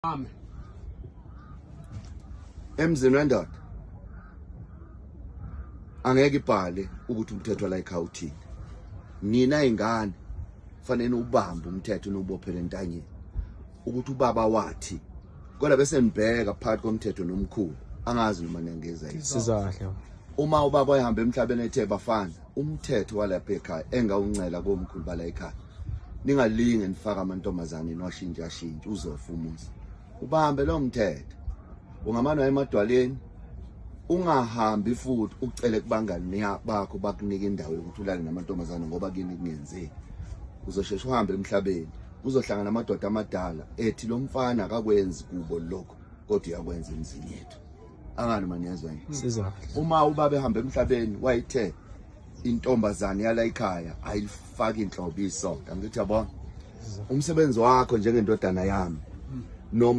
Amen. Emzini wendoda angeke ibhale ukuthi umthetho la ekhaya uthini. Nina ingane fanele ubambe umthetho niwubophele entanyeni ukuthi ubaba wathi, kodwa bese nibheka phakathi komthetho nomkhulu. Angazi noma niyangeza yini. Sizwa kahle. Uma ubaba ehamba emhlabeni ethe, bafana, umthetho walapha ekhaya engawuncela komkhulu bala ekhaya, ningalinge nifake amantombazane niwashintshe ashintshe, uzofa umuzi. Ubambe lo mthetho, ungamane waye emadwaleni, ungahambi futhi ucele kubangani bakho bakunike indawo yokuthi ulale namantombazane, ngoba kini kungenzeki. Uzosheshe uhambe emhlabeni, uzohlangana amadoda amadala ethi lo mfana akakwenzi kubo lokho, kodwa uyakwenza emzini yethu. Angani maniyezwa yini? Sizwa kahle. Uma ubaba ehamba emhlabeni wayithe intombazane yala ekhaya ayifaki inhlobo isonto, angithi yabona umsebenzi wakho njengendodana yami noma